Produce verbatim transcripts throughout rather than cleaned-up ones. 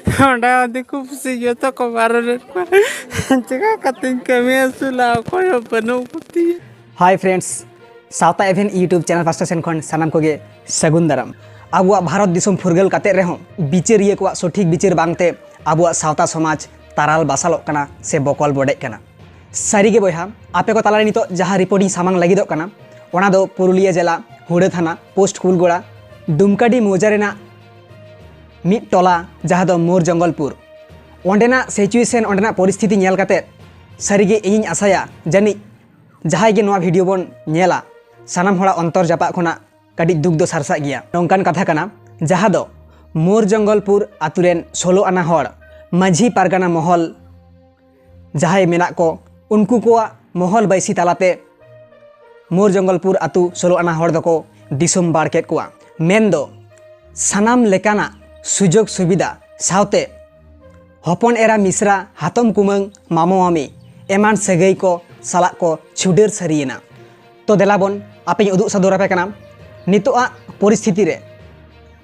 ᱚᱸᱰᱮ ᱦᱚᱸ ᱫᱤᱠᱩ ᱯᱩᱥᱤ ᱡᱚᱛᱚ ᱠᱚ ᱵᱟᱨᱚᱱᱮᱫ ᱠᱚᱣᱟ᱾ ᱪᱮᱠᱟ ᱠᱟᱛᱮᱧ ᱠᱟᱹᱢᱤ ᱟᱹᱥᱩᱞᱟ, ᱚᱠᱚᱭ ᱦᱚᱸ ᱵᱟᱹᱱᱩᱜ ᱠᱚᱛᱤᱧᱟ᱾ ᱦᱟᱭ ᱯᱷᱨᱮᱱᱰᱥ, ᱥᱟᱶᱛᱟ ᱮᱵᱷᱮᱱ YouTube ᱪᱮᱱᱮᱞ ᱯᱟᱥᱴᱟ ᱥᱮᱱ ᱠᱷᱚᱱ ᱥᱟᱱᱟᱢ ᱠᱚᱜᱮ ᱥᱟᱹᱜᱩᱱ ᱫᱟᱨᱟᱢ᱾ ᱟᱵᱚᱣᱟᱜ ᱵᱷᱟᱨᱚᱛ ᱫᱤᱥᱚᱢ ᱯᱷᱩᱨᱜᱟᱹᱞ ᱠᱟᱛᱮᱫ ᱨᱮᱦᱚᱸ ᱵᱤᱪᱟᱹᱨᱤᱭᱟᱹ ᱠᱚᱣᱟᱜ ᱥᱚᱴᱷᱤᱠ ᱵᱤᱪᱟᱹᱨ ᱵᱟᱝᱛᱮ ᱟᱵᱚᱣᱟᱜ ᱥᱟᱶᱛᱟ ᱥᱚᱢᱟᱡᱽ ᱛᱟᱨᱟᱞ ᱵᱟᱥᱟᱞᱚᱜ ᱠᱟᱱᱟ ᱥᱮ ᱵᱚᱠᱚᱞ ᱵᱚᱰᱮᱜ ᱠᱟᱱᱟ᱾ ᱥᱟᱹᱨᱤᱜᱮ ᱵᱚᱭᱦᱟ, ᱟᱯᱮ ᱠᱚ ᱛᱟᱞᱟᱨᱮ ᱱᱤᱛᱚᱜ ᱡᱟᱦᱟᱸ ᱨᱤᱯᱳᱨᱴ ᱤᱧ ᱥᱟᱢᱟᱝ ᱞᱟᱹᱜᱤᱫᱚᱜ ᱠᱟᱱᱟ, ᱚᱱᱟ ᱫᱚ ᱯᱩᱨᱩᱞᱤᱭᱟᱹ ᱡᱮᱞᱟ ᱦᱩᱲᱟᱹ ᱛᱷᱟᱱᱟ ᱯᱳᱥᱴ ᱠᱩᱞᱜᱳᱲᱟ ᱰᱩᱢᱠᱟᱰᱤ ᱢᱳᱣᱡᱟ ᱨᱮᱱᱟᱜ ᱢᱤᱫ ᱴᱚᱞᱟ, ᱡᱟᱦᱟᱸ ᱫᱚ ᱢᱳᱨ ᱡᱚᱝᱜᱚᱞᱯᱩᱨ᱾ ᱚᱸᱰᱮᱱᱟᱜ ᱥᱤᱪᱩᱭᱮᱥᱚᱱ, ᱚᱸᱰᱮᱱᱟᱜ ᱯᱚᱨᱤᱥᱛᱷᱤᱛᱤ ᱧᱮᱞ ᱠᱟᱛᱮᱫ ᱥᱟᱹᱨᱤᱜᱮ ᱤᱧᱤᱧ ᱟᱥᱟᱭᱟ, ᱡᱟᱹᱱᱤᱡ ᱡᱟᱦᱟᱸᱭ ᱜᱮ ᱱᱚᱣᱟ ᱵᱷᱤᱰᱤᱭᱳ ᱵᱚᱱ ᱧᱮᱞᱟ, ᱥᱟᱱᱟᱢ ᱦᱚᱲᱟᱜ ᱚᱱᱛᱚᱨ ᱡᱟᱯᱟᱜ ᱠᱷᱚᱱᱟᱜ ᱠᱟᱹᱴᱤᱡ ᱫᱩᱠ ᱫᱚ ᱥᱟᱨᱥᱟᱜ ᱜᱮᱭᱟ᱾ ᱱᱚᱝᱠᱟᱱ ᱠᱟᱛᱷᱟ ᱠᱟᱱᱟ, ᱡᱟᱦᱟᱸ ᱫᱚ ᱢᱳᱨ ᱡᱚᱝᱜᱚᱞᱯᱩᱨ ᱟᱛᱳ ᱨᱮᱱ ᱥᱳᱞᱳ ᱟᱱᱟ ᱦᱚᱲ, ᱢᱟᱹᱡᱷᱤ ᱯᱟᱨᱜᱟᱱᱟ ᱢᱚᱦᱚᱞ ᱡᱟᱦᱟᱸᱭ ᱢᱮᱱᱟᱜ ᱠᱚ, ᱩᱱᱠᱩ ᱠᱚᱣᱟᱜ ᱢᱚᱦᱚᱞ ᱵᱟᱹᱭᱥᱤ ᱛᱟᱞᱟᱛᱮ ᱢᱳᱨ ᱡᱚᱝᱜᱚᱞᱯᱩᱨ ᱟᱛᱳ ᱥᱳᱞᱳ ᱟᱱᱟ ᱦᱚᱲ ᱫᱚᱠᱚ ᱫᱤᱥᱚᱢ ᱵᱟᱲ ᱠᱮᱫ ᱠᱚᱣᱟ᱾ ᱢᱮᱱᱫᱚ ᱥᱟᱱᱟᱢ ᱞᱮᱠᱟᱱᱟᱜ ᱥᱩᱡᱳᱜᱽ ᱥᱩᱵᱤᱫᱷᱟ ᱥᱟᱶᱛᱮ ᱦᱚᱯᱚᱱ ᱮᱨᱟ, ᱢᱤᱥᱨᱟ, ᱦᱟᱛᱚᱢ ᱠᱩᱢᱟᱹᱝ, ᱢᱟᱢᱚ ᱢᱟᱢᱤ ᱮᱢᱟᱱ ᱥᱟᱹᱜᱟᱹᱭ ᱠᱚ ᱥᱟᱞᱟᱜ ᱠᱚ ᱪᱷᱩᱰᱟᱹᱨ ᱥᱟᱹᱨᱤᱭᱮᱱᱟ᱾ ᱛᱚ ᱫᱮᱞᱟ ᱵᱚᱱ, ᱟᱯᱮᱧ ᱩᱫᱩᱜ ᱥᱚᱫᱚᱨ ᱟᱯᱮ ᱠᱟᱱᱟ ᱱᱤᱛᱚᱜ ᱟᱜ ᱯᱚᱨᱤᱥᱛᱷᱤᱛᱤ ᱨᱮ,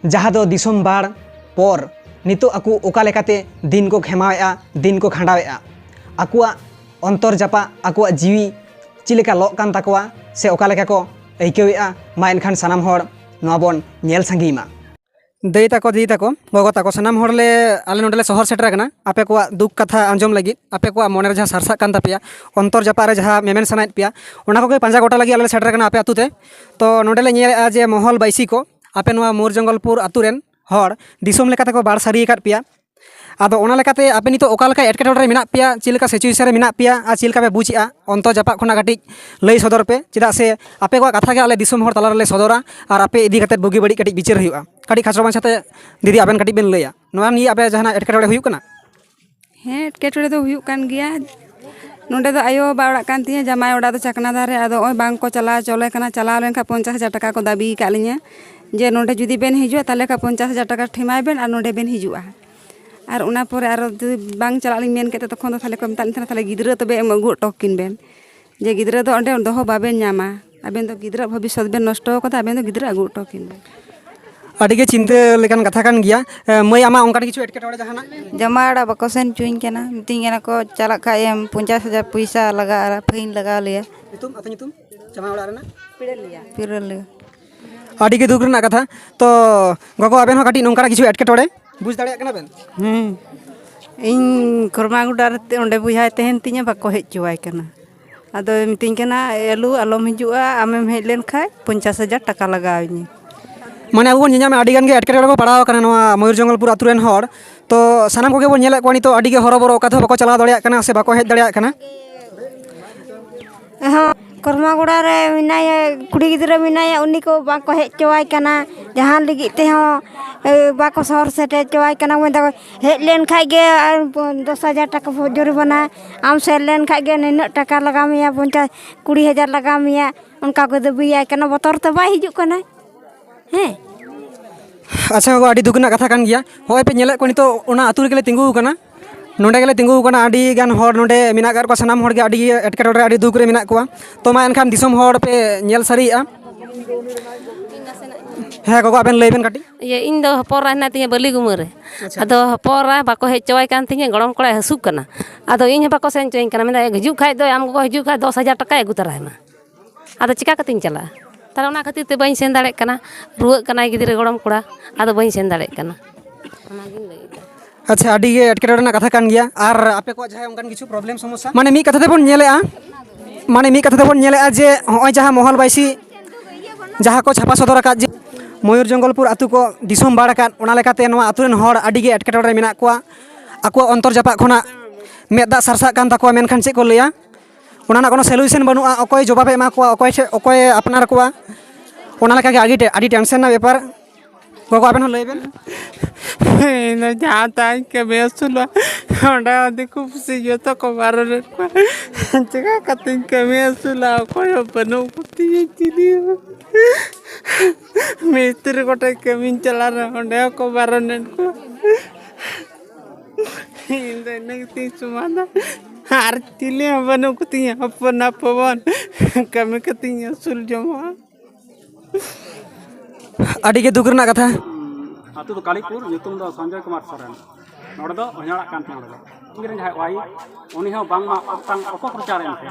ᱡᱟᱦᱟᱸ ᱫᱚ ᱫᱤᱥᱚᱢ ᱵᱟᱲ ᱯᱚᱨ ᱱᱤᱛᱚᱜ ᱟᱠᱚ ᱚᱠᱟ ᱞᱮᱠᱟᱛᱮ ᱫᱤᱱ ᱠᱚ ᱠᱷᱮᱢᱟᱣᱮᱫᱼᱟ, ᱫᱤᱱ ᱠᱚ ᱠᱷᱟᱸᱰᱟᱣᱮᱫᱼᱟ, ᱟᱠᱚᱣᱟᱜ ᱚᱱᱛᱚᱨ ᱡᱟᱯᱟᱜ, ᱟᱠᱚᱣᱟᱜ ᱡᱤᱣᱤ ᱪᱮᱫ ᱞᱮᱠᱟ ᱞᱚᱜ ᱠᱟᱱ ᱛᱟᱠᱚᱣᱟ ᱥᱮ ᱚᱠᱟ ᱞᱮᱠᱟ ᱠᱚ ᱟᱹᱭᱠᱟᱹᱣᱮᱫᱼᱟ᱾ ᱢᱟ ᱮᱱᱠᱷᱟᱱ ᱥᱟᱱᱟᱢ ᱦᱚᱲ ᱱᱚᱣᱟ ᱵᱚᱱ ᱧᱮᱞ ᱥᱟᱸᱜᱮᱭ ᱢᱟ᱾ ᱫᱟᱹᱭ ᱛᱟᱠᱚ, ᱫᱤᱫᱤ ᱛᱟᱠᱚ, ᱜᱚᱜᱚ ᱛᱟᱠᱚ, ᱥᱟᱱᱟᱢ ᱦᱚᱲ ᱞᱮ, ᱟᱞᱮ ᱱᱚᱸᱰᱮ ᱞᱮ ᱥᱚᱦᱚᱨ ᱥᱮᱴᱮᱨ ᱟᱠᱟᱱᱟ ᱟᱯᱮ ᱠᱚᱣᱟᱜ ᱫᱩᱠ ᱠᱟᱛᱷᱟ ᱟᱸᱡᱚᱢ ᱞᱟᱹᱜᱤᱫ, ᱟᱯᱮ ᱠᱚᱣᱟᱜ ᱢᱚᱱᱮ ᱨᱮ ᱡᱟᱦᱟᱸ ᱥᱟᱨᱥᱟᱜ ᱠᱟᱱ ᱛᱟᱯᱮᱭᱟ, ᱚᱱᱛᱚᱨ ᱡᱟᱯᱟᱜ ᱨᱮ ᱡᱟᱦᱟᱸ ᱢᱮᱢᱮᱱ ᱥᱟᱱᱟᱭᱮᱫ ᱯᱮᱭᱟ, ᱚᱱᱟ ᱠᱚᱜᱮ ᱯᱟᱸᱡᱟ ᱜᱚᱴᱟ ᱞᱟᱹᱜᱤᱫ ᱟᱞᱮ ᱞᱮ ᱥᱮᱴᱮᱨ ᱟᱠᱟᱱᱟ ᱟᱯᱮ ᱟᱹᱛᱩ ᱛᱮ᱾ ᱛᱚ ᱱᱚᱸᱰᱮ ᱞᱮ ᱧᱮᱞᱮᱫᱼᱟ ᱡᱮ ᱢᱚᱦᱚᱞ ᱵᱟᱹᱭᱥᱤ ᱠᱚ, ᱟᱯᱮ ᱱᱚᱣᱟ ᱢᱳᱨ ᱡᱚᱝᱜᱚᱞᱯᱩᱨ ᱟᱹᱛᱩ ᱨᱮᱱ ᱦᱚᱲ ᱫᱤᱥᱚᱢ ᱞᱮᱠᱟ ᱛᱮᱠᱚ ᱵᱟᱲ ᱥᱟᱹᱨᱤ ᱟᱠᱟᱫ ᱯᱮᱭᱟ᱾ ᱟᱫᱚ ᱚᱱᱟ ᱞᱮᱠᱟᱛᱮ ᱟᱯᱮ ᱱᱤᱛᱚᱜ ᱚᱠᱟ ᱞᱮᱠᱟ ᱮᱴᱠᱮᱴᱚᱬᱮ ᱨᱮ ᱢᱮᱱᱟᱜ ᱯᱮᱭᱟ, ᱪᱮᱫ ᱞᱮᱠᱟ ᱥᱤᱪᱩᱭᱮᱥᱚᱱ ᱨᱮ ᱢᱮᱱᱟᱜ ᱯᱮᱭᱟ ᱟᱨ ᱪᱮᱫ ᱞᱮᱠᱟ ᱯᱮ ᱵᱩᱡᱽ ᱮᱫᱼᱟ, ᱚᱱᱛᱚᱨ ᱡᱟᱯᱟᱜ ᱠᱷᱚᱱᱟᱜ ᱠᱟᱹᱴᱤᱡ ᱞᱟᱹᱭ ᱥᱚᱫᱚᱨ ᱯᱮ, ᱪᱮᱫᱟᱜ ᱥᱮ ᱟᱯᱮ ᱠᱚᱣᱟᱜ ᱠᱟᱛᱷᱟ ᱜᱮ ᱟᱞᱮ ᱫᱤᱥᱚᱢ ᱦᱚᱲ ᱛᱟᱞᱟ ᱨᱮᱞᱮ ᱥᱚᱫᱚᱨᱟ ᱟᱨ ᱟᱯᱮ ᱤᱫᱤ ᱠᱟᱛᱮᱫ ᱵᱩᱜᱤ ᱵᱟᱹᱲᱤᱡ ᱠᱟᱹᱴᱤᱡ ᱵᱤᱪᱟᱹᱨ ᱦᱩᱭᱩᱜᱼᱟ᱾ ᱠᱟᱹᱴᱤᱡ ᱠᱷᱟᱴᱚ ᱢᱟᱪᱷᱟᱛᱮ ᱫᱤᱫᱤ ᱟᱵᱮᱱ ᱠᱟᱹᱴᱤᱡ ᱵᱮᱱ ᱞᱟᱹᱭᱟ ᱱᱚᱣᱟ ᱱᱤᱭᱮ ᱟᱯᱮ ᱡᱟᱦᱟᱱᱟᱜ ᱮᱴᱠᱮᱴᱚᱬᱮ ᱦᱩᱭᱩᱜ ᱠᱟᱱᱟ? ᱦᱮᱸ, ᱮᱴᱠᱮᱴᱚᱬᱮ ᱫᱚ ᱦᱩᱭᱩᱜ ᱠᱟᱱ ᱜᱮᱭᱟ᱾ ᱱᱚᱸᱰᱮ ᱫᱚ ᱟᱭᱳ ᱵᱟᱵᱟ ᱚᱲᱟᱜ ᱠᱟᱱ ᱛᱤᱧᱟᱹ, ᱡᱟᱢᱟᱭ ᱚᱲᱟᱜ ᱫᱚ ᱪᱟᱠᱱᱟ ᱫᱷᱟᱨᱮ᱾ ᱟᱫᱚ ᱱᱚᱜᱼᱚᱭ ᱵᱟᱝ ᱠᱚ ᱪᱟᱞᱟᱣ ᱦᱚᱪᱚ ᱞᱮ ᱠᱟᱱᱟ᱾ ᱪᱟᱞᱟᱣ ᱞᱮᱱᱠᱷᱟᱱ ᱯᱚᱧᱪᱟᱥ ᱦᱟᱡᱟᱨ ᱴᱟᱠᱟ ᱠᱚ ᱫᱟᱹᱵᱤ ᱟᱠᱟᱫ ᱞᱤᱧᱟᱹ ᱡᱮ ᱱᱚᱸᱰᱮ ᱡᱩᱫᱤ ᱵᱮᱱ ᱦᱤᱡᱩᱜᱼᱟ, ᱛᱟᱦᱚᱞᱮ ᱠᱷᱟᱱ ᱯᱚᱧᱪᱟᱥ ᱦᱟᱡᱟᱨ ᱴᱟᱠᱟ ᱴᱷᱮᱢᱟᱭ ᱵᱮᱱ ᱟᱨ ᱱᱚᱸᱰᱮ ᱵᱮᱱ ᱦᱤᱡᱩᱜᱼᱟ᱾ ᱟᱨ ᱚᱱᱟ ᱯᱚᱨᱮ ᱟᱨᱚ ᱡᱩᱫᱤ ᱵᱟᱝ ᱪᱟᱞᱟᱜ ᱞᱤᱧ ᱢᱮᱱ ᱠᱮᱫ ᱛᱮ, ᱛᱚᱠᱷᱚᱱ ᱫᱚ ᱛᱟᱦᱚᱞᱮ ᱠᱚ ᱢᱮᱛᱟᱜ ᱞᱤᱧ ᱛᱟᱦᱮᱱᱟ, "ᱛᱟᱦᱚᱞᱮ ᱜᱤᱫᱽᱨᱟᱹ ᱛᱚᱵᱮ ᱮᱢ ᱟᱹᱜᱩ ᱦᱚᱴᱚ ᱠᱤᱱ ᱵᱮᱱ, ᱡᱮ ᱜᱤᱫᱽᱨᱟᱹ ᱫᱚ ᱚᱸᱰᱮ ᱫᱚᱦᱚ ᱵᱟᱵᱮᱱ ᱧᱟᱢᱟ, ᱟᱵᱮᱱ ᱫᱚ ᱜᱤᱫᱽᱨᱟᱹ ᱵᱷᱚᱵᱤᱥᱥᱚᱛ ᱵᱮᱱ ᱱᱚᱥᱴᱚ ᱟᱠᱟᱫᱟ, ᱟᱵᱮᱱ ᱫᱚ ᱜᱤᱫᱽᱨᱟᱹ ᱟᱹᱜᱩ ᱦᱚᱴᱚ ᱠᱤᱱ ᱵᱮᱱ᱾" ᱟᱹᱰᱤ ᱜᱮ ᱪᱤᱱᱛᱟᱹ ᱞᱮᱠᱟᱱ ᱠᱟᱛᱷᱟ ᱠᱟᱱ ᱜᱮᱭᱟ᱾ ᱮ, ᱢᱟᱹᱭ, ᱟᱢᱟᱜ ᱚᱱᱠᱟᱱ ᱠᱤᱪᱷᱩ ᱮᱴᱠᱮᱴᱚᱬᱮ ᱡᱟᱦᱟᱱᱟᱜ? ᱡᱟᱢᱟᱭ ᱚᱲᱟᱜ ᱵᱟᱠᱚ ᱥᱮᱱ ᱦᱚᱪᱚᱧ ᱠᱟᱱᱟ, ᱢᱤᱛᱟᱹᱧ ᱠᱟᱱᱟ ᱠᱚ, "ᱪᱟᱞᱟᱜ ᱠᱷᱟᱡ ᱮᱢ ᱯᱚᱧᱪᱟᱥ ᱦᱟᱡᱟᱨ ᱯᱚᱭᱥᱟ ᱞᱟᱜᱟᱜᱼᱟ, ᱯᱷᱟᱭᱤᱱ ᱞᱟᱜᱟᱣ ᱞᱮᱭᱟ᱾" ᱧᱩᱛᱩᱢ, ᱟᱹᱛᱩ ᱧᱩᱛᱩᱢ? ᱡᱟᱢᱟᱭ ᱚᱲᱟᱜ ᱨᱮᱱᱟᱜ? ᱯᱤᱨᱟᱹᱞᱤᱭᱟ᱾ ᱟᱹᱰᱤ ᱜᱮ ᱫᱩᱠ ᱨᱮᱱᱟᱜ ᱠᱟᱛᱷᱟ᱾ ᱛᱚ ᱜᱚᱜᱚ, ᱟᱵᱮᱱ ᱦᱚᱸ ᱠᱟᱹᱴᱤᱡ ᱱᱚᱝᱠᱟᱱᱟᱜ ᱠᱤᱪᱷᱩ ᱮᱴᱠᱮᱴᱚᱬᱮ ᱵᱩᱡᱽ ᱫᱟᱲᱮᱭᱟᱜ ᱠᱟᱱᱟ ᱵᱮᱱ? ᱦᱮᱸ, ᱤᱧ ᱠᱚᱨᱢᱟᱜᱚᱰᱟ ᱨᱮ ᱚᱸᱰᱮ ᱵᱚᱭᱦᱟᱭ ᱛᱟᱦᱮᱱ ᱛᱤᱧᱟᱹ, ᱵᱟᱠᱚ ᱦᱮᱡ ᱦᱚᱪᱚᱣᱟᱭ ᱠᱟᱱᱟ᱾ ᱟᱫᱚᱭ ᱢᱤᱛᱟᱹᱧ ᱠᱟᱱᱟ, "ᱮ ᱟᱹᱞᱩ, ᱟᱞᱚᱢ ᱦᱤᱡᱩᱜᱼᱟ, ᱟᱢᱮᱢ ᱦᱮᱡ ᱞᱮᱱ ᱠᱷᱟᱡ ᱯᱚᱧᱪᱟᱥ ᱦᱟᱡᱟᱨ ᱴᱟᱠᱟ ᱞᱟᱜᱟᱣ ᱤᱧᱟᱹ᱾" ᱢᱟᱱᱮ, ᱟᱵᱚ ᱵᱚᱱ ᱧᱮᱧᱟᱢᱟ, ᱟᱹᱰᱤ ᱜᱟᱱ ᱜᱮ ᱮᱴᱠᱮᱴᱚᱬᱮ ᱠᱚ ᱯᱟᱲᱟᱣ ᱟᱠᱟᱱᱟ ᱱᱚᱣᱟ ᱢᱚᱭᱩᱨᱡᱚᱝᱜᱚᱞᱯᱩᱨ ᱟᱹᱛᱩ ᱨᱮᱱ ᱦᱚᱲ᱾ ᱛᱚ ᱥᱟᱱᱟᱢ ᱠᱚᱜᱮ ᱵᱚᱱ ᱧᱮᱞᱮᱫ ᱠᱚᱣᱟ ᱱᱤᱛᱚᱜ ᱟᱹᱰᱤ ᱜᱮ ᱦᱚᱨᱚᱵᱚᱨᱚ, ᱚᱠᱟ ᱛᱮᱦᱚᱸ ᱵᱟᱠᱚ ᱪᱟᱞᱟᱣ ᱫᱟᱲᱮᱭᱟᱜ ᱠᱟᱱᱟ ᱥᱮ ᱵᱟᱠᱚ ᱦᱮᱡ ᱫᱟᱲᱮᱭᱟᱜ ᱠᱟᱱᱟ᱾ ᱦᱚᱸ, ᱠᱚᱨᱢᱟᱜᱚᱲᱟ ᱨᱮ ᱢᱮᱱᱟᱭᱟ, ᱠᱩᱲᱤ ᱜᱤᱫᱽᱨᱟᱹ ᱢᱮᱱᱟᱭᱟ, ᱩᱱᱤ ᱠᱚ ᱵᱟᱠᱚ ᱦᱮᱡ ᱦᱚᱪᱚᱣᱟᱭ ᱠᱟᱱᱟ, ᱡᱟᱦᱟᱱ ᱞᱟᱹᱜᱤᱫ ᱛᱮᱦᱚᱸ, ᱮ, ᱵᱟᱠᱚ ᱥᱚᱦᱚᱨ ᱥᱮᱴᱮᱨ ᱦᱚᱪᱚᱣᱟᱭ ᱠᱟᱱᱟ᱾ ᱢᱮᱱᱫᱟ ᱠᱚ, ᱦᱮᱡ ᱞᱮᱱ ᱠᱷᱟᱡ ᱜᱮ ᱟᱨ ᱫᱚᱥ ᱦᱟᱡᱟᱨ ᱴᱟᱠᱟ ᱡᱩᱨᱤᱢᱟᱱᱟ, ᱟᱢ ᱥᱮᱱ ᱞᱮᱱ ᱠᱷᱟᱡ ᱜᱮ ᱱᱤᱱᱟᱹᱜ ᱴᱟᱠᱟ ᱞᱟᱜᱟᱣ ᱢᱮᱭᱟ, ᱯᱚᱧᱪᱟᱥ, ᱠᱩᱲᱤ ᱦᱟᱡᱟᱨ ᱞᱟᱜᱟᱣ ᱢᱮᱭᱟ, ᱚᱱᱠᱟ ᱠᱚ ᱫᱟᱹᱵᱤᱭᱟᱭ ᱠᱟᱱᱟ, ᱵᱚᱛᱚᱨ ᱛᱮ ᱵᱟᱭ ᱦᱤᱡᱩᱜ ᱠᱟᱱᱟ᱾ ᱦᱮᱸ᱾ ᱟᱪᱪᱷᱟ ᱜᱚᱜᱚ, ᱟᱹᱰᱤ ᱫᱩᱠ ᱨᱮᱱᱟᱜ ᱠᱟᱛᱷᱟ ᱠᱟᱱ ᱜᱮᱭᱟ᱾ ᱦᱚᱸᱜᱼᱚᱭ ᱯᱮ ᱧᱮᱞᱮᱫ ᱠᱚᱣᱟ, ᱱᱤᱛᱚᱜ ᱚᱱᱟ ᱟᱹᱛᱩ ᱨᱮᱜᱮ ᱞᱮ ᱛᱤᱸᱜᱩ ᱟᱠᱟᱱᱟ, ᱱᱚᱸᱰᱮ ᱜᱮᱞᱮ ᱛᱤᱸᱜᱩ ᱟᱠᱟᱱᱟ᱾ ᱟᱹᱰᱤ ᱜᱟᱱ ᱦᱚᱲ ᱱᱚᱸᱰᱮ ᱢᱮᱱᱟᱜ ᱟᱠᱟᱫ ᱠᱚᱣᱟ, ᱥᱟᱱᱟᱢ ᱦᱚᱲ ᱜᱮ ᱟᱹᱰᱤ ᱮᱴᱠᱮᱴᱚᱬᱮ ᱨᱮ, ᱟᱹᱰᱤ ᱫᱩᱠ ᱨᱮ ᱢᱮᱱᱟᱜ ᱠᱚᱣᱟ᱾ ᱛᱚ ᱢᱟ ᱮᱱᱠᱷᱟᱱ ᱫᱤᱥᱚᱢ ᱦᱚᱲ ᱯᱮ ᱧᱮᱞ ᱥᱟᱹᱨᱤᱭᱮᱫᱼᱟ᱾ ᱦᱮᱸ ᱜᱚᱜᱚ, ᱟᱵᱮᱱ ᱞᱟᱹᱭ ᱵᱮᱱ ᱠᱟᱹᱴᱤᱡ᱾ ᱤᱭᱟᱹ, ᱤᱧ ᱫᱚ ᱦᱚᱯᱚᱱ ᱮᱨᱟ ᱦᱮᱱᱟᱭ ᱛᱤᱧᱟᱹ ᱵᱟᱹᱞᱤ ᱜᱩᱢᱟᱹ ᱨᱮ᱾ ᱟᱪᱪᱷᱟ᱾ ᱟᱫᱚ ᱦᱚᱯᱚᱱ ᱮᱨᱟ ᱵᱟᱠᱚ ᱦᱮᱡ ᱦᱚᱪᱚᱣᱟᱭ ᱠᱟᱱ ᱛᱤᱧᱟᱹ, ᱜᱚᱲᱚᱢ ᱠᱚᱲᱟᱭ ᱦᱟᱹᱥᱩᱜ ᱠᱟᱱᱟ᱾ ᱟᱫᱚ ᱤᱧ ᱦᱚᱸ ᱵᱟᱠᱚ ᱥᱮᱱ ᱦᱚᱪᱚᱧ ᱠᱟᱱᱟ, ᱢᱮᱱᱫᱟ, "ᱦᱤᱡᱩᱜ ᱠᱷᱟᱡ ᱫᱚ, ᱟᱢ ᱜᱚᱜᱚ ᱦᱤᱡᱩᱜ ᱠᱷᱟᱡ ᱫᱚᱥ ᱦᱟᱡᱟᱨ ᱴᱟᱠᱟᱭ ᱟᱹᱜᱩ ᱛᱟᱨᱟᱭ ᱢᱟ᱾" ᱟᱫᱚ ᱪᱤᱠᱟ ᱠᱟᱛᱮᱧ ᱪᱟᱞᱟᱜᱼᱟ? ᱛᱟᱦᱞᱮ ᱚᱱᱟ ᱠᱷᱟᱹᱛᱤᱨ ᱛᱮ ᱵᱟᱹᱧ ᱥᱮᱱ ᱫᱟᱲᱮᱭᱟᱜ ᱠᱟᱱᱟ᱾ ᱨᱩᱣᱟᱹᱜ ᱠᱟᱱᱟᱭ ᱜᱤᱫᱽᱨᱟᱹ ᱜᱚᱲᱚᱢ ᱠᱚᱲᱟ, ᱟᱫᱚ ᱵᱟᱹᱧ ᱥᱮᱱ ᱫᱟᱲᱮᱭᱟᱜ ᱠᱟᱱᱟ᱾ ᱚᱱᱟᱜᱤᱧ ᱞᱟᱹᱭᱮᱫᱟ᱾ ᱟᱪᱪᱷᱟ, ᱟᱹᱰᱤ ᱜᱮ ᱮᱴᱠᱮᱴᱚᱬᱮ ᱨᱮᱱᱟᱜ ᱠᱟᱛᱷᱟ ᱠᱟᱱ ᱜᱮᱭᱟ᱾ ᱟᱨ ᱟᱯᱮ ᱠᱚᱣᱟᱜ ᱡᱟᱦᱟᱸᱭ ᱚᱱᱠᱟᱱ ᱠᱤᱪᱷᱩ ᱯᱨᱚᱵᱞᱮᱢ ᱥᱚᱢᱚᱥᱥᱟ, ᱢᱟᱱᱮ ᱢᱤᱫ ᱠᱟᱛᱷᱟ ᱛᱮᱵᱚᱱ ᱧᱮᱞᱮᱜᱼᱟ, ᱢᱟᱱᱮ ᱢᱤᱫ ᱠᱟᱛᱷᱟ ᱛᱮᱵᱚᱱ ᱧᱮᱞᱮᱜᱼᱟ ᱡᱮ ᱦᱚᱸᱜᱼᱚᱭ ᱡᱟᱦᱟᱸ ᱢᱚᱦᱚᱞ ᱵᱟᱭᱥᱤ ᱡᱟᱦᱟᱸ ᱠᱚ ᱪᱷᱟᱯᱟ ᱥᱚᱫᱚᱨ ᱟᱠᱟᱫ ᱡᱮ ᱢᱚᱭᱩᱨ ᱡᱚᱝᱜᱚᱞᱯᱩᱨ ᱟᱹᱛᱩ ᱠᱚ ᱫᱤᱥᱚᱢ ᱵᱟᱲ ᱟᱠᱟᱫ, ᱚᱱᱟ ᱞᱮᱠᱟᱛᱮ ᱱᱚᱣᱟ ᱟᱹᱛᱩ ᱨᱮᱱ ᱦᱚᱲ ᱟᱹᱰᱤ ᱜᱮ ᱮᱴᱠᱮᱴᱚᱬᱮ ᱨᱮ ᱢᱮᱱᱟᱜ ᱠᱚᱣᱟ᱾ ᱟᱠᱚᱣᱟᱜ ᱚᱱᱛᱚᱨ ᱡᱟᱯᱟᱜ ᱠᱷᱚᱱᱟᱜ ᱢᱮᱫ ᱫᱟᱜ ᱥᱟᱨᱥᱟᱜ ᱠᱟᱱ ᱛᱟᱠᱚᱣᱟ, ᱢᱮᱱᱠᱷᱟᱱ ᱪᱮᱫ ᱠᱚ ᱞᱟᱹᱭᱟ? ᱚᱱᱟ ᱨᱮᱱᱟᱜ ᱠᱳᱱᱳ ᱥᱚᱞᱩᱭᱩᱥᱚᱱ ᱵᱟᱹᱱᱩᱜᱼᱟ, ᱚᱠᱚᱭ ᱡᱚᱵᱟᱵᱮ ᱮᱢᱟ ᱠᱚᱣᱟ, ᱚᱠᱚᱭ ᱴᱷᱮᱱ, ᱚᱠᱚᱭᱮ ᱟᱯᱱᱟᱨ ᱠᱚᱣᱟ, ᱚᱱᱟ ᱞᱮᱠᱟᱜᱮ ᱟᱹᱰᱤ ᱴᱮ-, ᱟᱹᱰᱤ ᱴᱮᱱᱥᱮᱱ ᱨᱮᱱᱟᱜ ᱵᱮᱯᱟᱨ᱾ ᱜᱚᱜᱚ, ᱟᱵᱮᱱ ᱦᱚᱸ ᱞᱟᱹᱭ ᱵᱮᱱ᱾ ᱤᱧ ᱫᱚ ᱡᱟᱦᱟᱸ ᱛᱟᱦᱟᱸᱧ ᱠᱟᱹᱢᱤ ᱟᱹᱥᱩᱞᱚᱜᱼᱟ, ᱚᱸᱰᱮ ᱦᱚᱸ ᱫᱤᱠᱩ ᱯᱩᱥᱤ ᱡᱚᱛᱚ ᱠᱚ ᱵᱟᱨᱚᱱᱮᱫ ᱠᱚᱣᱟ᱾ ᱪᱮᱠᱟ ᱠᱟᱛᱮᱧ ᱠᱟᱹᱢᱤ ᱟᱹᱥᱩᱞᱟ? ᱚᱠᱚᱭ ᱦᱚᱸ ᱵᱟᱹᱱᱩᱜ ᱠᱚᱛᱤᱧᱟ, ᱪᱤᱞᱤ ᱦᱚᱸ᱾ ᱢᱤᱥᱛᱨᱤ ᱠᱚᱴᱷᱮᱱ ᱠᱟᱹᱢᱤᱧ ᱪᱟᱞᱟᱜ ᱨᱮᱦᱚᱸ ᱚᱸᱰᱮ ᱦᱚᱸᱠᱚ ᱵᱟᱨᱚᱱᱮᱫ ᱠᱚᱣᱟ᱾ ᱤᱧ ᱫᱚ ᱤᱱᱟᱹ ᱜᱮᱛᱤᱧ ᱥᱚᱢᱟᱫᱷᱟᱱ, ᱟᱨ ᱪᱤᱞᱤ ᱦᱚᱸ ᱵᱟᱹᱱᱩᱜ ᱠᱚᱛᱤᱧᱟ᱾ ᱦᱚᱯᱚᱱ ᱦᱚᱯᱚᱱ ᱠᱟᱹᱢᱤ ᱠᱟᱛᱮᱧ ᱟᱹᱥᱩᱞ ᱡᱚᱝᱚᱜᱼᱟ᱾ ᱟᱹᱰᱤ ᱜᱮ ᱫᱩᱠ ᱨᱮᱱᱟᱜ ᱠᱟᱛᱷᱟ᱾ ᱟᱹᱛᱩ ᱫᱚ ᱠᱟᱞᱤᱯᱩᱨ, ᱧᱩᱛᱩᱢ ᱫᱚ ᱥᱚᱧᱡᱚᱭ ᱠᱩᱢᱟᱨ ᱥᱚᱨᱮᱱ᱾ ᱱᱚᱰᱮ ᱫᱚ ᱚᱡᱷᱟᱲᱟᱜ ᱠᱟᱱ ᱛᱤᱧᱟ᱾ ᱱᱚᱰᱮ ᱫᱚ ᱤᱧ ᱨᱮᱱ ᱡᱟᱦᱟᱸᱭ ᱚᱣᱟᱭᱤᱯ, ᱩᱱᱤ ᱦᱚᱸ ᱵᱟᱝᱢᱟ ᱚᱴᱟᱝ ᱚᱯᱚᱯᱨᱚᱪᱟᱨ ᱮᱱ ᱛᱮ,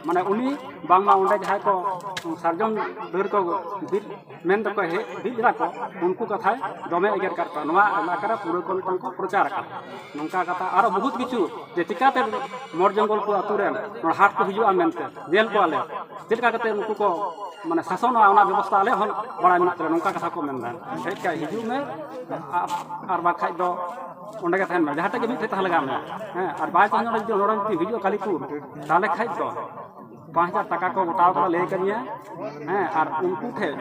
ᱢᱟᱱᱮ ᱩᱱᱤ ᱵᱟᱝᱢᱟ ᱚᱸᱰᱮ ᱡᱟᱦᱟᱸᱭ ᱠᱚ ᱥᱟᱨᱡᱚᱢ ᱰᱟᱹᱨ ᱠᱚ ᱵᱤᱫ ᱢᱮᱱ ᱫᱚᱠᱚ ᱦᱮᱡ ᱵᱤᱫ ᱮᱫᱟ ᱠᱚ, ᱩᱱᱠᱩ ᱠᱟᱛᱷᱟᱭ ᱫᱚᱢᱮ ᱮᱜᱮᱨ ᱠᱟᱫ ᱠᱚᱣᱟ᱾ ᱱᱚᱣᱟ ᱮᱞᱟᱠᱟ ᱨᱮ ᱯᱩᱨᱟᱹ ᱠᱚ ᱢᱤᱫᱴᱟᱝ ᱠᱚ ᱯᱨᱚᱪᱟᱨ ᱟᱠᱟᱫᱟ᱾ ᱱᱚᱝᱠᱟ ᱠᱟᱛᱷᱟ ᱟᱨᱚ ᱵᱚᱦᱩᱛ ᱠᱤᱪᱷᱩ, ᱡᱮ ᱪᱤᱠᱟᱛᱮ ᱢᱚᱲ ᱡᱚᱝᱜᱚᱞ ᱠᱚ ᱟᱹᱛᱩ ᱨᱮᱱ ᱱᱚᱣᱟ ᱦᱟᱴ ᱠᱚ ᱦᱤᱡᱩᱜᱼᱟ ᱢᱮᱱᱛᱮ ᱧᱮᱞ ᱠᱚᱣᱟᱞᱮ, ᱪᱮᱫ ᱞᱮᱠᱟ ᱠᱟᱛᱮ ᱩᱱᱠᱩ ᱠᱚ ᱢᱟᱱᱮ ᱥᱟᱥᱚᱱᱚᱜᱼᱟ, ᱚᱱᱟ ᱵᱮᱵᱚᱥᱛᱷᱟ ᱟᱞᱮ ᱦᱚᱸ ᱵᱟᱲᱟᱭ ᱢᱮᱱᱟᱜ ᱛᱟᱞᱮᱭᱟ᱾ ᱱᱚᱝᱠᱟ ᱠᱟᱛᱷᱟ ᱠᱚ ᱢᱮᱱᱫᱟ, ᱦᱮᱡ ᱠᱷᱟᱡ ᱦᱤᱡᱩᱜ ᱢᱮ, ᱟᱨ, ᱟᱨ ᱵᱟᱠᱷᱟᱡ ᱫᱚ ᱚᱸᱰᱮ ᱜᱮ ᱛᱟᱦᱮᱱ ᱢᱮ, ᱡᱟᱦᱟᱸ ᱴᱷᱮᱡ ᱜᱮ ᱢᱤᱫ ᱴᱷᱮᱡ ᱛᱟᱦᱮᱸ ᱞᱟᱜᱟᱣ ᱢᱮ᱾ ᱦᱮᱸ, ᱟᱨ ᱵᱟᱭ ᱛᱟᱦᱮᱸ ᱱᱚᱰᱮ ᱡᱩᱫᱤ ᱱᱚᱰᱮ ᱡᱩᱫᱤ ᱦᱤᱡᱩᱜᱼᱟ ᱠᱟᱞᱤᱯᱩᱨ, ᱛᱟᱦᱚᱞᱮ ᱠᱷᱟᱡ ᱫᱚ ᱯᱟᱸᱪ ᱦᱟᱡᱟᱨ ᱴᱟᱠᱟ ᱠᱚ ᱜᱚᱴᱟᱣ ᱠᱟᱫᱟ, ᱞᱟᱹᱭ ᱠᱟᱫᱤᱧᱟ᱾ ᱦᱮᱸ, ᱟᱨ ᱩᱱᱠᱩ ᱴᱷᱮᱡ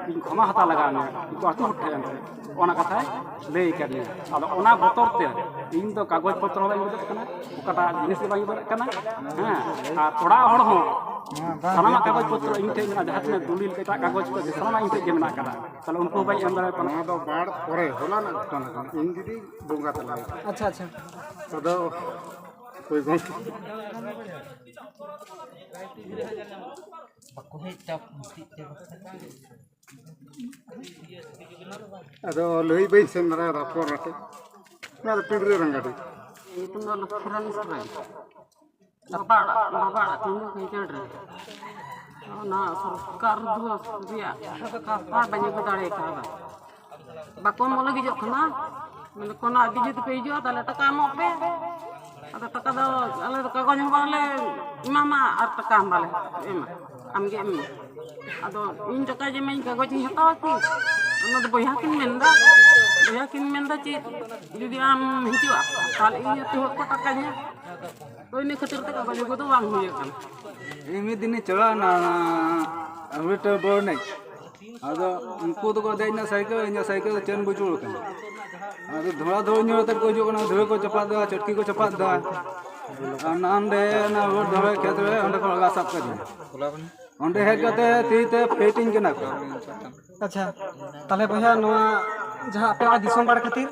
ᱤᱧ ᱠᱷᱚᱢᱟ ᱦᱟᱛᱟᱣ ᱞᱟᱜᱟᱣ ᱤᱧᱟ, ᱩᱱᱠᱩ ᱟᱹᱛᱩ ᱦᱚᱲ ᱴᱷᱮᱡ ᱮᱱᱛᱮ ᱚᱱᱟ ᱠᱟᱛᱷᱟᱭ ᱞᱟᱹᱭ ᱠᱟᱫᱤᱧᱟ᱾ ᱟᱫᱚ ᱚᱱᱟ ᱵᱚᱛᱚᱨ ᱛᱮ ᱤᱧ ᱫᱚ ᱠᱟᱜᱚᱡᱽ ᱯᱚᱛᱨᱚ ᱦᱚᱸ ᱵᱟᱹᱧ ᱤᱫᱤ ᱫᱟᱲᱮᱭᱟᱜ ᱠᱟᱱᱟ, ᱚᱠᱟᱴᱟᱜ ᱡᱤᱱᱤᱥ ᱜᱮ ᱵᱟᱹᱧ ᱤᱫᱤ ᱫᱟᱲᱮᱭᱟᱜ ᱠᱟᱱᱟ᱾ ᱦᱮᱸ, ᱟᱨ ᱚᱲᱟᱜ ᱦᱚᱲ ᱦᱚᱸ ᱥᱟᱱᱟᱢᱟᱜ ᱠᱟᱜᱚᱡᱽ ᱯᱚᱛᱨᱚ ᱤᱧ ᱴᱷᱮᱡ ᱢᱮᱱᱟᱜᱼᱟ, ᱡᱟᱦᱟᱸ ᱛᱤᱱᱟᱹᱜ ᱫᱚᱞᱤᱞ ᱮᱴᱟᱜ ᱠᱟᱜᱚᱡᱽ ᱠᱚ ᱥᱟᱱᱟᱢᱟᱜ ᱤᱧ ᱴᱷᱮᱡ ᱜᱮ ᱢᱮᱱᱟᱜ ᱠᱟᱫᱟ᱾ ᱛᱟᱦᱞᱮ ᱩᱱᱠᱩ ᱦᱚᱸ ᱵᱟᱹᱧ ᱮᱢ ᱫᱟᱲᱮᱭᱟᱠᱚ ᱠᱟᱱᱟ᱾ ᱱᱚᱣᱟ ᱫᱚ ᱵᱟᱲ ᱯᱚᱨᱮ ᱦᱚᱞᱟᱱᱟᱜ ᱜᱷᱚᱴᱚᱱᱟ ᱠᱟᱱᱟ, ᱤᱧ ᱡᱩᱫᱤ ᱵᱚᱸᱜᱟ ᱛᱟᱞᱟᱭᱟ᱾ ᱟᱪᱪᱷᱟ, ᱟᱪᱪᱷᱟ᱾ ᱟᱫᱚ ᱦᱳᱭ ᱜᱚᱢᱠᱮ᱾ ᱟᱫᱚ ᱞᱟᱹᱭ ᱵᱟᱹᱧ ᱥᱮᱱ ᱫᱟᱲᱮᱭᱟᱫᱟ ᱯᱷᱳᱱ ᱟᱛᱮ᱾ ᱚᱱᱟ ᱫᱚ ᱯᱤᱲ ᱨᱮ ᱨᱟᱝᱜᱟᱰᱤ᱾ ᱧᱩᱛᱩᱢ ᱫᱚ ᱞᱚᱠᱠᱷᱤᱨᱟᱱᱤ ᱥᱚᱨᱮᱱ᱾ ᱵᱟᱵᱟ ᱚᱲᱟᱜ, ᱵᱟᱵᱟ ᱚᱲᱟᱜ ᱛᱤᱧ ᱫᱚ ᱠᱷᱮᱸᱪᱟᱹᱲ ᱨᱮ᱾ ᱚᱱᱟ ᱥᱚᱨᱠᱟᱨ ᱫᱩᱣᱟᱹᱨ ᱨᱮᱭᱟᱜ ᱠᱟᱛᱷᱟ ᱵᱟᱹᱧ ᱟᱹᱜᱩ ᱫᱟᱲᱮ ᱠᱟᱣᱫᱟ᱾ ᱵᱟᱠᱚ ᱮᱢᱚᱜ ᱞᱟᱹᱜᱤᱫᱚᱜ ᱠᱟᱱᱟ᱾ ᱢᱮᱱᱫᱟ, ᱠᱳᱱᱳ ᱟᱹᱰᱤ ᱡᱩᱫᱤ ᱯᱮ ᱦᱤᱡᱩᱜᱼᱟ, ᱛᱟᱦᱞᱮ ᱴᱟᱠᱟ ᱮᱢᱚᱜ ᱯᱮ᱾ ᱟᱫᱚ ᱴᱟᱠᱟ ᱫᱚ ᱟᱞᱮ ᱫᱚ ᱠᱟᱜᱚᱡᱽ ᱦᱚᱸ ᱵᱟᱝᱞᱮ ᱮᱢᱟᱢᱟ ᱟᱨ ᱴᱟᱠᱟ ᱦᱚᱸ ᱵᱟᱞᱮ ᱮᱢᱟ, ᱟᱢᱜᱮ ᱮᱢ ᱢᱮ᱾ ᱟᱫᱚ ᱤᱧ ᱴᱟᱠᱟ ᱡᱮ ᱤᱢᱟᱹᱧ, ᱠᱟᱜᱚᱡᱽ ᱤᱧ ᱦᱟᱛᱟᱣᱟ ᱠᱤ? ᱚᱱᱟ ᱫᱚ ᱵᱚᱭᱦᱟ ᱠᱤᱱ ᱢᱮᱱᱫᱟ, ᱵᱚᱭᱦᱟ ᱠᱤᱱ ᱢᱮᱱᱫᱟ ᱪᱮᱫ, ᱡᱩᱫᱤ ᱟᱢ ᱦᱤᱡᱩᱜᱼᱟ, ᱛᱟᱦᱞᱮ ᱤᱧ ᱟᱹᱛᱩ ᱦᱚᱲ ᱠᱚ ᱴᱟᱠᱟᱧᱟ᱾ ᱛᱚ ᱤᱱᱟᱹ ᱠᱷᱟᱹᱛᱤᱨ ᱛᱮ ᱠᱟᱜᱚᱡᱽ ᱟᱹᱜᱩ ᱫᱚ ᱵᱟᱝ ᱦᱩᱭ ᱟᱠᱟᱱᱟ᱾ ᱤᱧ ᱢᱤᱫ ᱫᱤᱱᱤᱧ ᱪᱟᱞᱟᱣᱱᱟ ᱟᱢᱨᱤᱛ ᱵᱚᱞ ᱮᱱᱮᱡ᱾ ᱟᱫᱚ ᱩᱱᱠᱩ ᱫᱚᱠᱚ ᱫᱮᱡ ᱮᱱᱟ ᱥᱟᱭᱠᱮᱞ, ᱤᱧᱟᱹᱜ ᱥᱟᱭᱠᱮᱞ ᱫᱚ ᱪᱮᱱ ᱵᱩᱡᱩᱨ ᱟᱠᱟᱱᱟ᱾ ᱟᱫᱚ ᱫᱷᱚᱲᱟ ᱫᱷᱚᱲ ᱧᱩ ᱠᱟᱛᱮ ᱠᱚ ᱦᱤᱡᱩᱜ ᱠᱟᱱᱟ, ᱫᱷᱩᱲᱟᱹ ᱠᱚ ᱪᱟᱯᱟᱫ ᱮᱫᱟ, ᱪᱟᱹᱴᱠᱤ ᱠᱚ ᱪᱟᱯᱟᱫ ᱮᱫᱟ᱾ ᱟᱨ ᱱᱚᱰᱮ ᱚᱱᱟ ᱦᱩᱲᱩ ᱫᱷᱚᱲᱮ ᱠᱷᱮᱛ ᱨᱮ ᱚᱸᱰᱮ ᱠᱚ ᱞᱟᱜᱟ ᱥᱟᱵ ᱠᱟᱫᱤᱧᱟ᱾ ᱚᱸᱰᱮ ᱦᱮᱡ ᱠᱟᱛᱮ ᱛᱤ ᱛᱮ ᱯᱷᱮᱴᱤᱧ ᱠᱟᱱᱟ ᱠᱚ᱾ ᱟᱪᱪᱷᱟ, ᱛᱟᱦᱞᱮ ᱵᱚᱭᱦᱟ, ᱱᱚᱣᱟ ᱡᱟᱦᱟᱸ ᱟᱯᱮ ᱚᱱᱟ ᱫᱤᱥᱚᱢ ᱵᱟᱲ ᱠᱷᱟᱹᱛᱤᱨ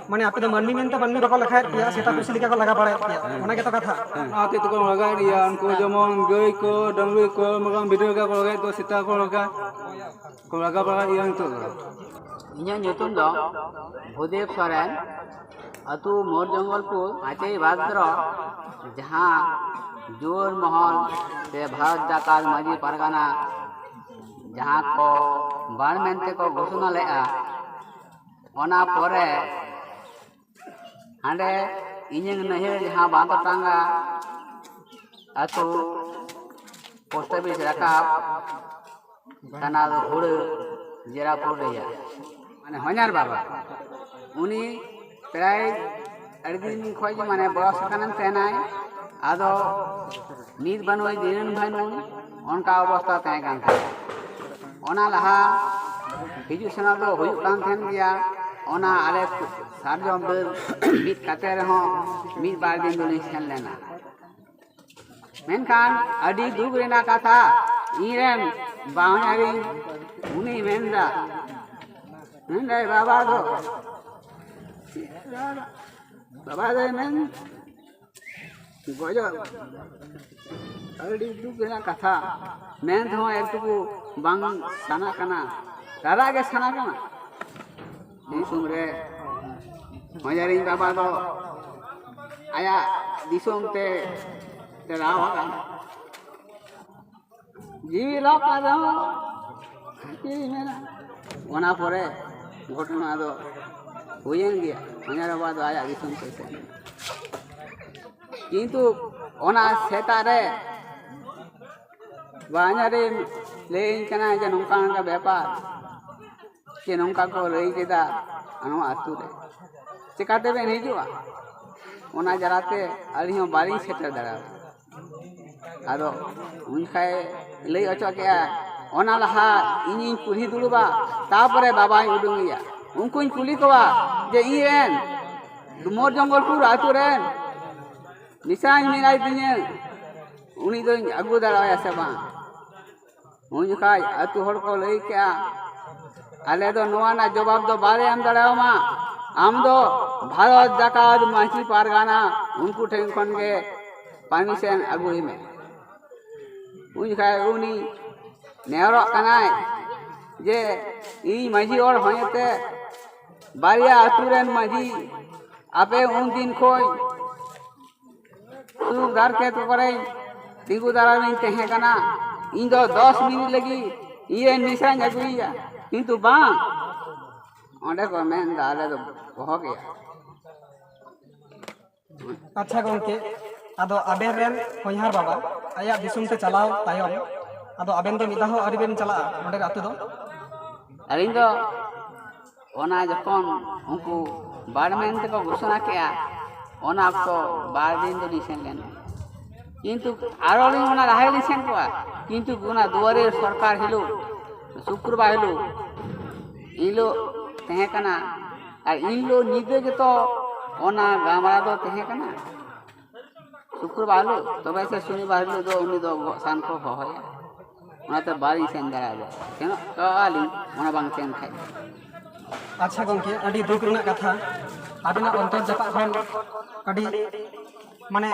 ᱢᱟᱱᱮ ᱟᱯᱮ ᱫᱚ ᱢᱟᱹᱱᱢᱤ ᱢᱮᱱᱛᱮ ᱢᱟᱹᱱᱢᱤ ᱵᱟᱠᱚ ᱞᱮᱠᱷᱟᱭᱮᱫ ᱯᱮᱭᱟ, ᱥᱮᱛᱟ ᱯᱩᱥᱤ ᱞᱮᱠᱟ ᱠᱚ ᱞᱟᱜᱟ ᱵᱟᱲᱟᱭᱮᱫ ᱯᱮᱭᱟ, ᱚᱱᱟ ᱜᱮᱛᱚ ᱠᱟᱛᱷᱟ᱾ ᱦᱮᱸ᱾ ᱟᱨ ᱪᱮᱫ ᱛᱮᱠᱚ ᱞᱟᱜᱟᱭᱮᱫ ᱜᱮᱭᱟ? ᱩᱱᱠᱩ ᱡᱮᱢᱚᱱ ᱜᱟᱹᱭ ᱠᱚ, ᱰᱟᱹᱝᱨᱤ ᱠᱚ, ᱢᱮᱨᱚᱢ, ᱵᱷᱤᱰᱤ ᱞᱮᱠᱟ ᱠᱚ ᱞᱟᱜᱟᱭᱮᱫ ᱠᱚᱣᱟ, ᱥᱮᱛᱟ ᱠᱚ ᱞᱟᱜᱟ, ᱠᱚ ᱞᱟᱜᱟ ᱵᱟᱲᱟᱭᱮᱫ ᱜᱮᱭᱟ ᱱᱤᱛᱚᱜ ᱫᱚ᱾ ᱤᱧᱟᱹᱜ ᱧᱩᱛᱩᱢ ᱫᱚ ᱵᱷᱩᱫᱮᱵᱽ ᱥᱚᱨᱮᱱ, ᱟᱹᱛᱩ ᱢᱳᱨ ᱡᱚᱝᱜᱚᱞᱯᱩᱨ, ᱯᱟᱸᱪᱮᱭ ᱵᱷᱟᱫᱨᱚ, ᱡᱟᱦᱟᱸ ᱡᱩᱣᱟᱹᱨ ᱢᱚᱦᱚᱞ ᱥᱮ ᱵᱷᱟᱨᱚᱛ ᱡᱟᱠᱟᱛ ᱢᱟᱹᱡᱷᱤ ᱯᱟᱨᱜᱟᱱᱟ ᱡᱟᱦᱟᱸ ᱠᱚ ᱵᱟᱲ ᱢᱮᱱᱛᱮ ᱠᱚ ᱜᱷᱳᱥᱚᱱᱟ ᱞᱮᱫᱼᱟ, ᱚᱱᱟ ᱯᱚᱨᱮ ᱦᱟᱸᱰᱮ ᱤᱧᱟᱹᱝ ᱱᱟᱹᱭᱦᱟᱹᱨ ᱡᱟᱦᱟᱸ ᱵᱟᱸᱫᱚᱴᱟᱸᱜᱟ ᱟᱹᱛᱩ, ᱯᱳᱥᱴ ᱚᱯᱷᱤᱥ ᱨᱟᱠᱟᱵ, ᱛᱷᱟᱱᱟ ᱫᱚ ᱦᱩᱲᱟᱹ, ᱡᱮᱨᱟᱯᱩᱨ ᱨᱮᱭᱟᱜ, ᱢᱟᱱᱮ ᱦᱚᱧᱟᱨ ᱵᱟᱵᱟ, ᱩᱱᱤ ᱯᱨᱟᱭ ᱟᱹᱰᱤ ᱫᱤᱱ ᱠᱷᱚᱱ ᱜᱮ ᱢᱟᱱᱮ ᱵᱚᱭᱚᱥ ᱟᱠᱟᱱ ᱛᱟᱦᱮᱱᱟᱭ᱾ ᱟᱫᱚ ᱱᱤᱛ ᱵᱟᱹᱱᱩᱭ ᱫᱤᱱᱟᱹᱢ ᱵᱟᱹᱱᱩᱭ, ᱚᱱᱠᱟ ᱚᱵᱚᱥᱛᱟ ᱛᱟᱦᱮᱸ ᱠᱟᱱ ᱛᱟᱭᱟ᱾ ᱚᱱᱟ ᱞᱟᱦᱟ ᱦᱤᱡᱩᱜ ᱥᱮᱱᱚᱜ ᱫᱚ ᱦᱩᱭᱩᱜ ᱠᱟᱱ ᱛᱟᱦᱮᱱ ᱜᱮᱭᱟ᱾ ᱚᱱᱟ ᱟᱞᱮ ᱥᱟᱨᱡᱚᱢ ᱰᱟᱹᱨ ᱵᱤᱫ ᱠᱟᱛᱮ ᱨᱮᱦᱚᱸ ᱢᱤᱫ ᱵᱟᱨ ᱫᱤᱱ ᱫᱚᱞᱤᱧ ᱥᱮᱱ ᱞᱮᱱᱟ᱾ ᱢᱮᱱᱠᱷᱟᱱ ᱟᱹᱰᱤ ᱫᱩᱠ ᱨᱮᱱᱟᱜ ᱠᱟᱛᱷᱟ, ᱤᱧᱨᱮᱱ ᱵᱟᱦᱧᱟᱨᱤᱧ ᱩᱱᱤ ᱢᱮᱱᱫᱟ, ᱢᱮᱱᱫᱟᱭ, "ᱵᱟᱵᱟ ᱫᱚ, ᱵᱟᱵᱟ ᱫᱚᱭ ᱢᱮᱱ ᱜᱚᱡᱚᱜ ᱟᱹᱰᱤ ᱫᱩᱠ ᱨᱮᱱᱟᱜ ᱠᱟᱛᱷᱟ, ᱢᱮᱱ ᱛᱮᱦᱚᱸ ᱮᱠᱴᱩᱠᱩ ᱵᱟᱝ ᱥᱟᱱᱟ ᱠᱟᱱᱟ, ᱨᱟᱨᱟᱜ ᱜᱮ ᱥᱟᱱᱟ ᱠᱟᱱᱟ᱾" ᱩᱱ ᱥᱚᱢᱚᱭ ᱨᱮ ᱢᱟᱹᱡᱷᱟᱹᱨᱤᱧ ᱵᱟᱵᱟ ᱫᱚ ᱟᱭᱟᱜ ᱫᱤᱥᱚᱢ ᱛᱮ ᱪᱟᱞᱟᱣ ᱟᱠᱟᱱᱟ᱾ ᱡᱤᱣᱤ ᱞᱚᱠ ᱟᱫᱚ ᱪᱮᱫ ᱤᱧ ᱢᱮᱱᱟ, ᱚᱱᱟ ᱯᱚᱨᱮ ᱜᱷᱚᱴᱚᱱᱟ ᱫᱚ ᱦᱩᱭᱮᱱ ᱜᱮᱭᱟ᱾ ᱢᱟᱹᱡᱷᱟᱹᱨᱤ ᱵᱟᱵᱟ ᱫᱚ ᱟᱭᱟᱜ ᱫᱤᱥᱚᱢ ᱛᱮ ᱥᱮᱱ ᱮᱱᱟ᱾ ᱠᱤᱱᱛᱩ ᱚᱱᱟ ᱥᱮᱛᱟᱜ ᱨᱮ ᱵᱟᱦᱧᱟᱨᱤ ᱞᱟᱹᱭᱟᱹᱧ ᱠᱟᱱᱟ ᱡᱮ ᱱᱚᱝᱠᱟ ᱱᱚᱝᱠᱟ ᱵᱮᱯᱟᱨ, ᱡᱮ ᱱᱚᱝᱠᱟ ᱠᱚ ᱞᱟᱹᱭ ᱠᱮᱫᱟ ᱱᱚᱣᱟ ᱟᱹᱛᱩ ᱨᱮ, ᱪᱮᱠᱟᱛᱮ ᱵᱮᱱ ᱦᱤᱡᱩᱜᱼᱟ? ᱚᱱᱟ ᱡᱟᱞᱟᱛᱮ ᱟᱹᱞᱤᱧ ᱦᱚᱸ ᱵᱟᱹᱞᱤᱧ ᱥᱮᱴᱮᱨ ᱫᱟᱲᱮᱭᱟᱫᱟ᱾ ᱟᱫᱚ ᱩᱱ ᱡᱚᱠᱷᱟᱡ ᱞᱟᱹᱭ ᱦᱚᱪᱚ ᱠᱮᱜᱼᱟ, ᱚᱱᱟ ᱞᱟᱦᱟ ᱤᱧᱤᱧ ᱠᱩᱞᱦᱤ ᱫᱩᱲᱩᱵᱟ, ᱛᱟᱯᱚᱨᱮ ᱵᱟᱵᱟᱧ ᱩᱰᱩᱝᱮᱭᱟ᱾ ᱩᱱᱠᱩᱧ ᱠᱩᱞᱤ ᱠᱚᱣᱟ ᱡᱮ ᱤᱧ ᱨᱮᱱ ᱢᱳᱨ ᱡᱚᱝᱜᱚᱞᱯᱩᱨ ᱟᱹᱛᱩ ᱨᱮᱱ ᱢᱮᱥᱟᱧ ᱢᱮᱱᱟᱭ ᱛᱤᱧᱟᱹ, ᱩᱱᱤ ᱫᱚᱧ ᱟᱹᱜᱩ ᱫᱟᱲᱮᱣᱟᱭᱟ ᱥᱮ ᱵᱟᱝ? ᱩᱱ ᱡᱚᱠᱷᱟᱡ ᱟᱹᱛᱩ ᱦᱚᱲ ᱠᱚ ᱞᱟᱹᱭ ᱠᱮᱜᱼᱟ, ᱟᱞᱮ ᱫᱚ ᱱᱚᱣᱟ ᱨᱮᱱᱟᱜ ᱡᱚᱵᱟᱵ ᱫᱚ ᱵᱟᱞᱮ ᱮᱢ ᱫᱟᱲᱮᱣᱟᱢᱟ, ᱟᱢ ᱫᱚ ᱵᱷᱟᱨᱚᱛ ᱡᱟᱠᱟᱛ ᱢᱟᱹᱡᱷᱤ ᱯᱟᱨᱜᱟᱱᱟ, ᱩᱱᱠᱩ ᱴᱷᱮᱱ ᱠᱷᱚᱱ ᱜᱮ ᱯᱟᱨᱢᱤᱥᱚᱱ ᱟᱹᱜᱩᱭ ᱢᱮ᱾ ᱩᱱ ᱡᱚᱠᱷᱟᱡ ᱩᱱᱤ ᱱᱮᱦᱚᱨᱚᱜ ᱠᱟᱱᱟᱭ ᱡᱮ, ᱤᱧ ᱢᱟᱹᱡᱷᱤ ᱦᱚᱲ ᱦᱚᱭᱛᱮ ᱵᱟᱨᱭᱟ ᱟᱹᱛᱩ ᱨᱮᱱ ᱢᱟᱹᱡᱷᱤ, ᱟᱯᱮ ᱩᱱ ᱫᱤᱱ ᱠᱷᱚᱱ ᱥᱩᱨ ᱫᱟᱨᱠᱮᱛ ᱠᱚᱨᱮᱧ ᱛᱤᱸᱜᱩ ᱫᱟᱨᱟᱢᱤᱧ ᱛᱟᱦᱮᱸ ᱠᱟᱱᱟ, ᱤᱧ ᱫᱚ ᱫᱚᱥ ᱢᱤᱱᱤᱴ ᱞᱟᱹᱜᱤᱫ ᱤᱧ ᱨᱮᱱ ᱢᱤᱥᱨᱟᱧ ᱟᱹᱜᱩᱭᱮᱭᱟ, ᱠᱤᱱᱛᱩ ᱵᱟᱝ, ᱚᱸᱰᱮ ᱠᱚ ᱢᱮᱱᱫᱟ ᱟᱞᱮ ᱫᱚ ᱵᱚᱦᱚᱜᱮᱭᱟ᱾ ᱟᱪᱪᱷᱟ ᱜᱚᱢᱠᱮ, ᱟᱫᱚ ᱟᱵᱮᱱ ᱨᱮᱱ ᱦᱚᱧᱦᱟᱨ ᱵᱟᱵᱟ ᱟᱭᱟᱜ ᱫᱤᱥᱚᱢ ᱛᱮ ᱪᱟᱞᱟᱣ ᱛᱟᱭᱚᱢ, ᱟᱫᱚ ᱟᱵᱮᱱ ᱫᱚ ᱢᱤᱫ ᱫᱷᱟᱣ ᱦᱚᱸ ᱟᱹᱣᱨᱤ ᱵᱮᱱ ᱪᱟᱞᱟᱜᱼᱟ ᱚᱸᱰᱮ ᱟᱹᱛᱩ ᱫᱚ? ᱟᱹᱞᱤᱧ ᱫᱚ ᱚᱱᱟ ᱡᱚᱠᱷᱚᱱ ᱩᱱᱠᱩ ᱵᱟᱨ ᱢᱮᱱᱛᱮᱠᱚ ᱜᱷᱳᱥᱚᱱᱟ ᱠᱮᱜᱼᱟ, ᱚᱱᱟ ᱚᱠᱛᱚ ᱵᱟᱨ ᱫᱤᱱ ᱫᱚᱞᱤᱧ ᱥᱮᱱ ᱞᱮᱱᱟ᱾ ᱠᱤᱱᱛᱩ ᱟᱨᱚ ᱞᱤᱧ ᱚᱱᱟ ᱞᱟᱦᱟ ᱜᱮᱞᱤᱧ ᱥᱮᱱ ᱠᱚᱜᱼᱟ, ᱠᱤᱱᱛᱩ ᱚᱱᱟ ᱫᱩᱣᱟᱨᱮ ᱥᱚᱨᱠᱟᱨ ᱦᱤᱞᱳᱜ, ᱥᱩᱠᱨᱵᱟᱨ ᱦᱤᱞᱳᱜ, ᱦᱤᱞᱳᱜ ᱛᱟᱦᱮᱸ ᱠᱟᱱᱟ᱾ ᱟᱨ ᱤᱱ ᱦᱤᱞᱳᱜ ᱧᱤᱫᱟᱹ ᱜᱮᱛᱚ ᱚᱱᱟ ᱜᱟᱢᱲᱟ ᱫᱚ ᱛᱟᱦᱮᱸ ᱠᱟᱱᱟ, ᱥᱩᱠᱨᱵᱟᱨ ᱦᱤᱞᱳᱜ᱾ ᱛᱚᱵᱮ ᱥᱮ ᱥᱚᱱᱤᱵᱟᱨ ᱦᱤᱞᱳᱜ ᱫᱚ ᱩᱱᱤ ᱫᱚ ᱜᱚᱜ ᱥᱟᱱ ᱠᱚ ᱦᱚᱦᱚᱭᱟ, ᱚᱱᱟᱛᱮ ᱵᱟᱹᱞᱤᱧ ᱥᱮᱱ ᱫᱟᱲᱮᱭᱟᱫᱟ᱾ ᱥᱮᱱᱚᱜ ᱠᱚᱜᱼᱟ ᱞᱤᱧ, ᱚᱱᱟ ᱵᱟᱝ ᱥᱮᱱ ᱠᱷᱟᱡ᱾ ᱟᱪᱪᱷᱟ ᱜᱚᱢᱠᱮ, ᱟᱹᱰᱤ ᱫᱩᱠ ᱨᱮᱱᱟᱜ ᱠᱟᱛᱷᱟ, ᱟᱵᱤᱱᱟᱜ ᱚᱱᱛᱚᱨ ᱡᱟᱯᱟᱜ ᱠᱷᱚᱱ ᱟᱹᱰᱤ, ᱢᱟᱱᱮ,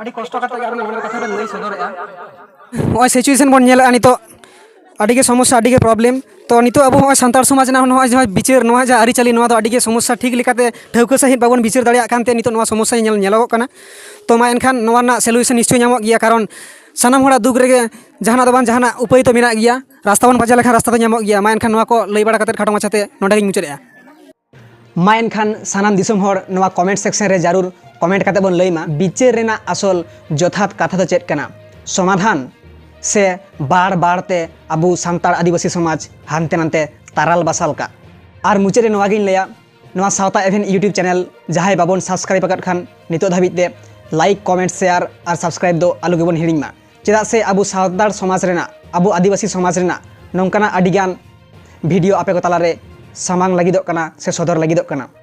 ᱟᱹᱰᱤ ᱠᱚᱥᱴᱚ ᱠᱟᱛᱮ ᱜᱮ ᱟᱵᱤᱱᱟᱜ ᱢᱚᱱᱮᱨ ᱠᱟᱛᱷᱟ ᱵᱮᱱ ᱞᱟᱹᱭ ᱥᱚᱫᱚᱨᱮᱜᱼᱟ᱾ ᱱᱚᱜᱼᱚᱭ ᱥᱤᱪᱩᱭᱮᱥᱚᱱ ᱵᱚᱱ ᱧᱮᱞᱮᱜᱼᱟ ᱱᱤᱛᱚᱜ, ᱟᱹᱰᱤ ᱜᱮ ᱥᱚᱢᱚᱥᱥᱟ, ᱟᱹᱰᱤ ᱜᱮ ᱯᱨᱚᱵᱞᱮᱢ᱾ ᱛᱚ ᱱᱤᱛᱚᱜ ᱟᱵᱚ ᱱᱚᱜᱼᱚᱭ ᱥᱟᱱᱛᱟᱲ ᱥᱚᱢᱟᱡᱽ ᱨᱮᱱᱟᱜ ᱱᱚᱜᱼᱚᱭ ᱡᱟᱦᱟᱸ ᱵᱤᱪᱟᱹᱨ, ᱱᱚᱣᱟ ᱡᱟᱦᱟᱸ ᱟᱹᱨᱤᱪᱟᱹᱞᱤ, ᱱᱚᱣᱟ ᱫᱚ ᱟᱹᱰᱤ ᱜᱮ ᱥᱚᱢᱚᱥᱥᱟ, ᱴᱷᱤᱠ ᱞᱮᱠᱟᱛᱮ ᱴᱷᱟᱹᱣᱠᱟᱹ ᱥᱟᱺᱦᱤᱡ ᱵᱟᱵᱚᱱ ᱵᱤᱪᱟᱹᱨ ᱫᱟᱲᱮᱭᱟᱜ ᱠᱟᱱᱛᱮ ᱱᱤᱛᱚᱜ ᱱᱚᱣᱟ ᱥᱚᱢᱚᱥᱥᱟ ᱧᱮᱞ ᱧᱮᱞᱚᱜᱚᱜ ᱠᱟᱱᱟ᱾ ᱛᱚ ᱢᱟ ᱮᱱᱠᱷᱟᱱ ᱱᱚᱣᱟ ᱨᱮᱱᱟᱜ ᱥᱚᱞᱩᱭᱮᱥᱚᱱ ᱱᱤᱥᱪᱚᱭ ᱧᱟᱢᱚᱜ ᱜᱮᱭᱟ, ᱠᱟᱨᱚᱱ ᱥᱟᱱᱟᱢ ᱦᱚᱲᱟᱜ ᱫᱩᱠ ᱨᱮᱜᱮ ᱡᱟᱦᱟᱱᱟᱜ ᱫᱚ ᱵᱟᱝ ᱡᱟᱦᱟᱱᱟᱜ ᱩᱯᱟᱹᱭ ᱛᱚ ᱢᱮᱱᱟᱜ ᱜᱮᱭᱟ, ᱨᱟᱥᱛᱟ ᱵᱚᱱ ᱯᱟᱸᱡᱟ ᱞᱮᱠᱷᱟᱱ ᱨᱟᱥᱛᱟ ᱫᱚ ᱧᱟᱢᱚᱜ ᱜᱮᱭᱟ᱾ ᱢᱟ ᱮᱱᱠᱷᱟᱱ ᱱᱚᱣᱟ ᱠᱚ ᱞᱟᱹᱭ ᱵᱟᱲᱟ ᱠᱟᱛᱮ ᱠᱷᱟᱴᱚ ᱢᱟᱪᱷᱟᱛᱮ ᱱᱚᱰᱮ ᱜᱤᱧ ᱢᱩᱪᱟᱹᱫᱮᱜᱼᱟ᱾ ᱢᱟ ᱮᱱᱠᱷᱟᱱ ᱥᱟᱱᱟᱢ ᱫᱤᱥᱚᱢ ᱦᱚᱲ ᱱᱚᱣᱟ ᱠᱚᱢᱮᱱᱴ ᱥᱮᱠᱥᱚᱱ ᱨᱮ ᱡᱟᱹᱨᱩᱲ ᱠᱚᱢᱮᱱᱴ ᱠᱟᱛᱮ ᱵᱚᱱ ᱞᱟᱹᱭ ᱢᱟ, ᱵᱤᱪᱟᱹᱨ ᱨᱮᱱᱟᱜ ᱟᱥᱚᱞ ᱡᱚᱛᱷᱟᱛ ᱠᱟᱛᱷᱟ ᱫᱚ ᱪᱮᱫ ᱠᱟᱱᱟ? ᱥᱚᱢᱟᱫᱷᱟᱱ ᱥᱮ ᱵᱟᱨ ᱵᱟᱨ ᱛᱮ ᱟᱵᱚ ᱥᱟᱱᱛᱟᱲ ᱟᱹᱫᱤᱵᱟᱹᱥᱤ ᱥᱚᱢᱟᱡᱽ ᱦᱟᱱᱛᱮ ᱱᱟᱱᱛᱮ ᱛᱟᱨᱟᱞ ᱵᱟᱥᱟᱞ ᱠᱟᱜ? ᱟᱨ ᱢᱩᱪᱟᱹᱫ ᱨᱮ ᱱᱚᱣᱟ ᱜᱤᱧ ᱞᱟᱹᱭᱟ, ᱱᱚᱣᱟ ᱥᱟᱶᱛᱟ ᱮᱵᱷᱮᱱ YouTube ᱪᱮᱱᱮᱞ ᱡᱟᱦᱟᱸᱭ ᱵᱟᱵᱚᱱ ᱥᱟᱵᱥᱠᱨᱟᱭᱤᱵ ᱟᱠᱟᱫ ᱠᱷᱟᱱ, ᱱᱤᱛᱚᱜ ᱫᱷᱟᱹᱵᱤᱡ ᱛᱮ ᱞᱟᱭᱤᱠ, ᱠᱚᱢᱮᱱᱴ, ᱥᱮᱭᱟᱨ ᱟᱨ ᱥᱟᱵᱥᱠᱨᱟᱭᱤᱵ ᱫᱚ ᱟᱞᱚ ᱜᱮᱵᱚᱱ ᱦᱤᱲᱤᱧ ᱢᱟ᱾ ᱪᱮᱫᱟᱜ ᱥᱮ ᱟᱵᱚ ᱥᱟᱱᱛᱟᱲ ᱥᱚᱢᱟᱡᱽ ᱨᱮᱱᱟᱜ, ᱟᱵᱚ ᱟᱹᱫᱤᱵᱟᱹᱥᱤ ᱥᱚᱢᱟᱡᱽ ᱨᱮᱱᱟᱜ ᱱᱚᱝᱠᱟᱱᱟᱜ ᱟᱹᱰᱤᱜᱟᱱ ᱵᱷᱤᱰᱤᱭᱳ ᱟᱯᱮ ᱠᱚ ᱛᱟᱞᱟᱨᱮ ᱥᱟᱢᱟᱝ ᱞᱟᱹᱜᱤᱫᱚᱜ ᱠᱟᱱᱟ ᱥᱮ ᱥᱚᱫᱚᱨ ᱞᱟᱹᱜᱤᱫᱚᱜ ᱠᱟᱱᱟ᱾